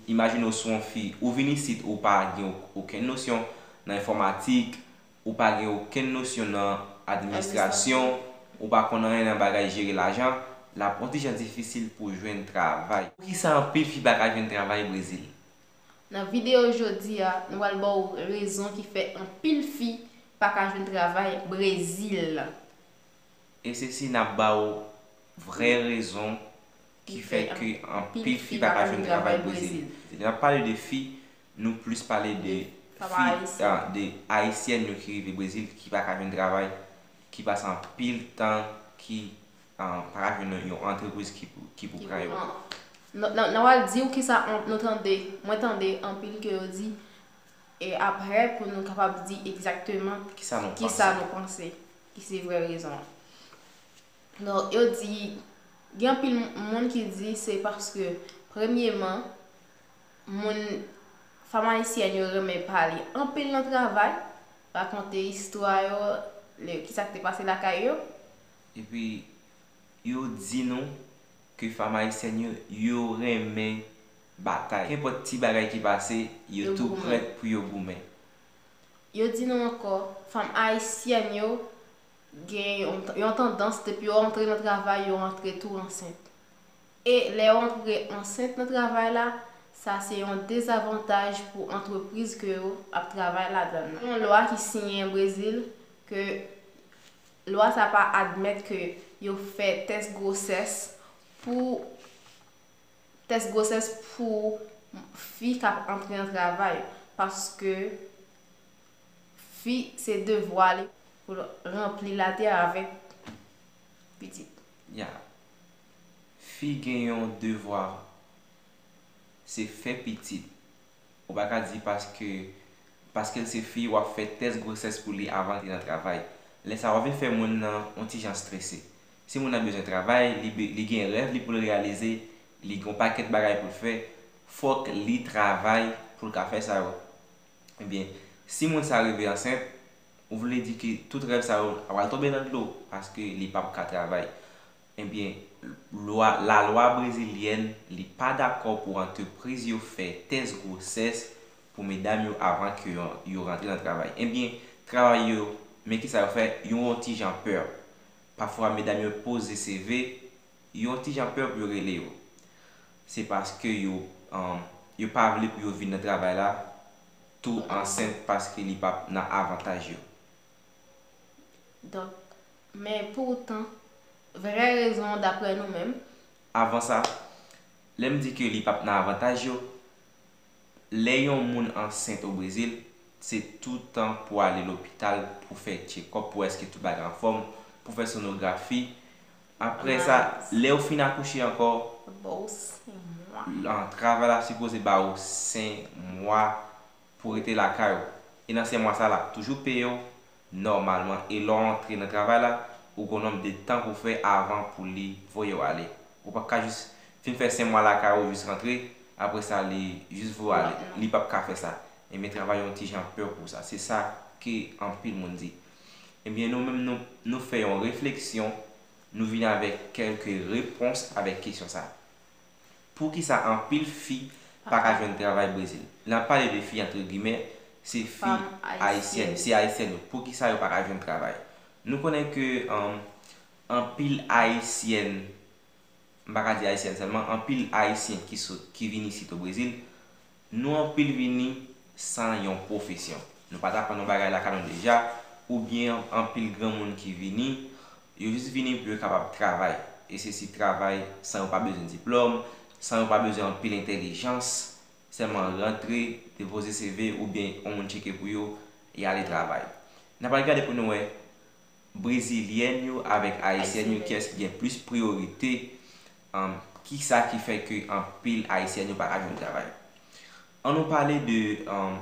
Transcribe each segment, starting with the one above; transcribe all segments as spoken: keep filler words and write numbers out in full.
Imajine w se yon fi, ou vin isit, ou pa gen okenn nosyon nan enfòmatik, ou pa gen okenn nosyon nan administrasyon, ou pa konn anyen nan bagay jere lajan, l ap yon ti jan difisil pou w jwenn travay. Poukisa anpil fi pa ka jwenn travay Brezil? Nan videyo jodi a, nou pral ba w rezon ki fè anpil fi pa ka jwenn travay Brezil. E se si n ap ba w vrè rezon ki fè ke anpil fi pa ka jwenn travay Brezil. Lè n ap pale de fi, nou plis pale de fi, de ayisyèn yo ki rive Brezil, ki pa ka jwenn travay, ki pase anpil tan, ki pa ka jwenn yon antrepriz ki pou, ki pou pran yo. Nan, nan, nan w al di w kisa nou tande, mwen tande anpil ke yo di, e apre pou nou kapab di egzakteman kisa nou panse, ki se vrè rezon an. Donk, yo di, gen anpil moun ki di se paske, premyeman, moun, fanm ayisyèn yo renmen pale anpil nan travay, rakonte istwa yo, kisa k te pase lakay yo. Epi, yo di nou ke fanm ayisyèn yo, yo renmen batay. Kenpòt ti bagay ki pase, yo tou prèt pou yo goumen. Yo di nou ankò, fanm ayisyèn yo gen yon, yon tandans, depi yo antre nan travay, yo antre tou ansent. E lè yo antre ansent nan travay la, sa se yon dezavantaj pou antrepriz ke yo ap travay ladan nan. Yon lwa ki siyen Brezil ke lwa sa pa admèt ke yo fè tès gwosès pou tès gwosès pou fi k ap antre nan travay, paske fi se devwa li pou l ranpli l atè avèk pitit. Ya. Fi gen yon devwa, se fè pitit. Ou pa ka di paske, paske l se fi, w ap fè tès gwosès pou li avan l te nan travay. Lè sa a, w ap vin fè moun nan yon ti jan strese. Si moun nan bezwen travay, li, li gen rèv li pou l reyalize, li gen yon pakèt bagay pou l fè, fòk li travay pou l ka fè sa yo. Ebyen, si moun sa rive ansent, ou vle di ke tout rèv sa yo pral tonbe nan dlo, paske li p ap ka travay. Ebyen, lwa, lalwa brezilyèn, li pa dakò pou antrepriz yo fè tès gwosès pou medam yo avan ke yo, yo rantre nan travay. Ebyen, travay yo, men kisa yo fè, yo yon ti jan pè. Pafwa, medam yo poze C V, yo yon ti jan pè pou yo rele yo. Se paske yo, um, yo pa vle pou yo vin nan travay la tou ansent paske li p ap nan avantaj yo. Donk, men poutan, vrè rezon an, daprè nou menm. Avan sa, lè m di ke li p ap nan avantaj yo, lè yon moun ansent o Brezil, se toutan pou ale lopital, pou fè tchekòp, pou wè èske tout bagay anfòm, pou fè sonografi. Apre sa, lè w fin akouche ankò, travay la sipoze ba ou senk mwa pou rete lakay ou. E nan senk mwa sa, l ap toujou peye w nòmalman. E lè w antre nan travay la, ou gen yon nonb de tan pou w fè avan pou li voye w ale. Ou p ap ka jis fin fè senk mwa lakay ou, jis rantre, apre sa, li jis voye w ale. Li p ap ka fè sa. Ebyen, travay yon ti jan pè pou sa. Se sa ke anpil moun di. Ebyen, nou menm, nou, nou fè yon refleksyon, nou vin avèk kèlke repons avèk kesyon sa. Poukisa anpil fi pa ka jwenn travay Brezil? N ap pale de fi antre gimè, se fi ayisyèn, se ayisyèn yo. Poukisa yo pa ka jwenn travay? Nou konnen ke, um, anpil ayisyèn, m pa ka di ayisyèn sèlman, anpil ayisyen ki sot, ki vin isit o Brezil, nou anpil vini san yon pwofesyon. Nou pa t aprann yon bagay lakay nou deja, oubyen anpil granmoun ki vini, yo jis vini pou yo kapab travay. E se si travay san yo pa bezwen diplòm, san yo pa bezwen anpil entèlijans, sèlman rantre, depoze C V oubyen yon moun tcheke pou yo, y ale travay. N ap al gade pou nou wè, brezilyèn yo avèk ayisyèn yo, kiyès ki gen plis priyorite, um, kisa ki fè ke anpil ayisyèn yo pa ka jwenn travay. Ann nou pale de, um,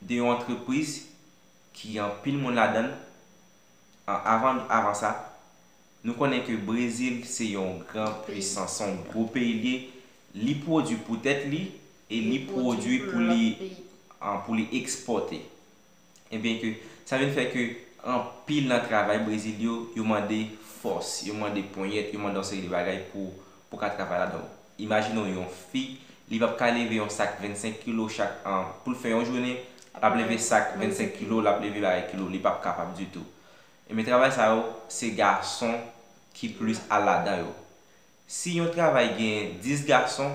de yon antrepriz ki anpil moun ladan l. An-, avan, avan sa, nou konnen ke Brezil se yon gran pwisans, se yon gwo peyi l ye. Li pwodui pou tèt li e li pwodui pou li, an, pou li ekspòte. Ebyen ke sa vin fè ke anpil nan travay Brezil yo, yo mande fòs, yo mande ponyèt, yo mande yon seri de bagay pou, pou ka travay ladan. Imajine w yon fi Li p ap ka leve yon sak vennsenk kilo chak, an, pou l fè yon jounen, l ap leve sak vennsenk kilo, l ap leve bagay kilo, li p ap kapab ditou. Ebyen, travay sa yo, se gason ki plis al ladan yo. Si yon travay gen dis gason,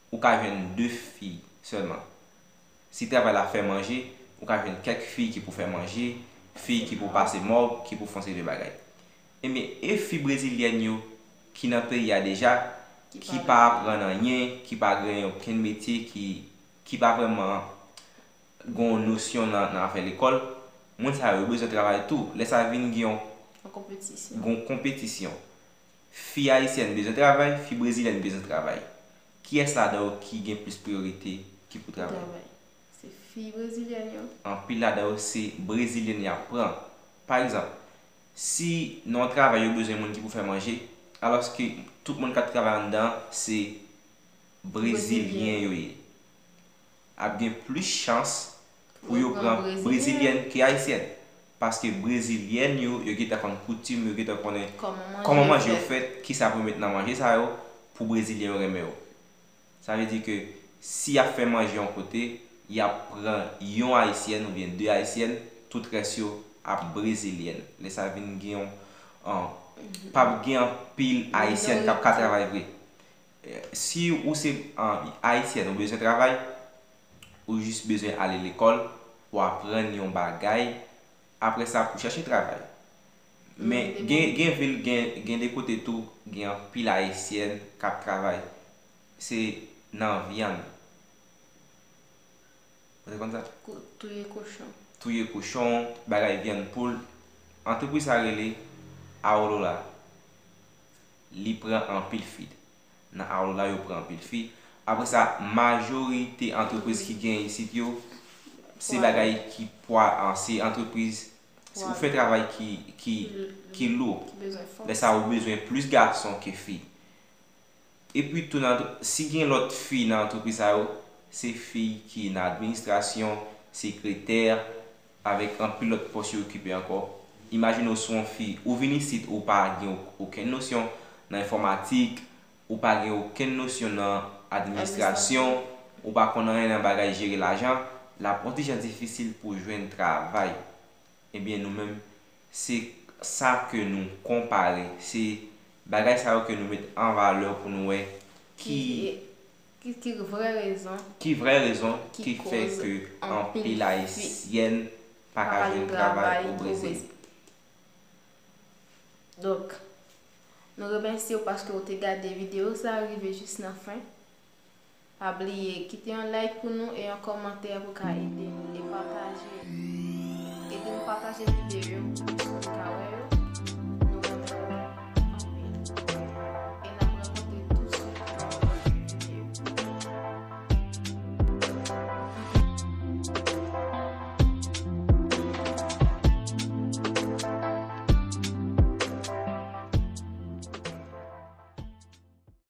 ou ka jwenn de fi sèlman. Si travay la fè manje, ou ka jwenn kèk fi ki pou fè manje, fi ki pou pase mòb, ki pou fè yon seri de bagay. Ebyen, e fi brezilyèn yo ki nan peyi a deja, ki pa aprann anyen, ki pa gen okenn metye, ki, ki pa vrèman gen yon nosyon nan, nan afè lekòl, moun sa yo, yo bezwen travay tou. Lè sa vin gen yon, yon konpetisyon. Gen yon konpetisyon. Fi ayisyèn bezwen travay, fi brezilyèn bezwen travay. Kiyès ladan yo ki gen plis priyorite ki pou travay? Travay. Se fi brezilyèn yo. Anpil ladan yo se brezilyèn y ap pran. Pa egzanp, si nan yon travay yo bezwen moun ki pou fè manje, alòske tout moun k ap travay anndan an se brezilyen yo ye, ap gen plis chans pou yo pran brezilyèn ke ayisyèn. Paske brezilyèn yo, yo gentan konn koutim, yo gentan konnen kòman manje yo fèt, kisa pou yo met nan manje sa yo, pou brezilyen yo renmen yo. Sa vle di ke si y ap fè manje yon kote, y ap pran yon ayisyèn oubyen de ayisyèn, tout rès yo ap brezilyèn. Lè sa vin gen yon, an, p ap gen anpil ayisyèn k ap ka travay vre. Si ou se, an, ayisyèn, ou bezwen travay, ou jis bezwen ale lekòl, ou aprann yon bagay, apre sa pou chèche travay. Men gen, gen vil, gen, gen de kote tou, gen anpil ayisyèn k ap travay. Se nan vyann. Ou te konn sa? Touye kochon. Touye kochon, bagay vyann poul. Antrepriz sa rele Aurora. Li pran anpil fi. Nan Aurora yo pran anpil fi. Apre sa, majorite antrepriz ki gen isit yo, se bagay ki pwa, an, se antrepriz, se ou fè travay ki, ki, ki lou. Lè sa ou bezwen plis gason ke fi. Epi tou nan, si gen lòt fi nan antrepriz sa yo, se fi ki nan administrasyon, sekretè, avèk anpil lòt pòs yo okipe ankò. Imajine w se yon fi, ou vin isit, ou pa gen okenn nosyon nan enfòmatik, ou pa gen okenn nosyon nan administrasyon, ou pa konn anyen nan bagay jere lajan, l ap yon ti jan difisil pou w jwenn travay. Ebyen, nou menm, se sa ke nou konpare, se bagay sa yo ke nou met an valè pou nou wè ki, ki, ki vrè rezon ki fè ke anpil ayisyèn pa ka jwenn travay o Brezil. Donk, nou remèsye w paske w te gade videyo sa rive jis nan fen. Pa bliye kite yon like pou nou e yon kòmantè pou ka ede nou e pataje. Ede nou pataje videyo.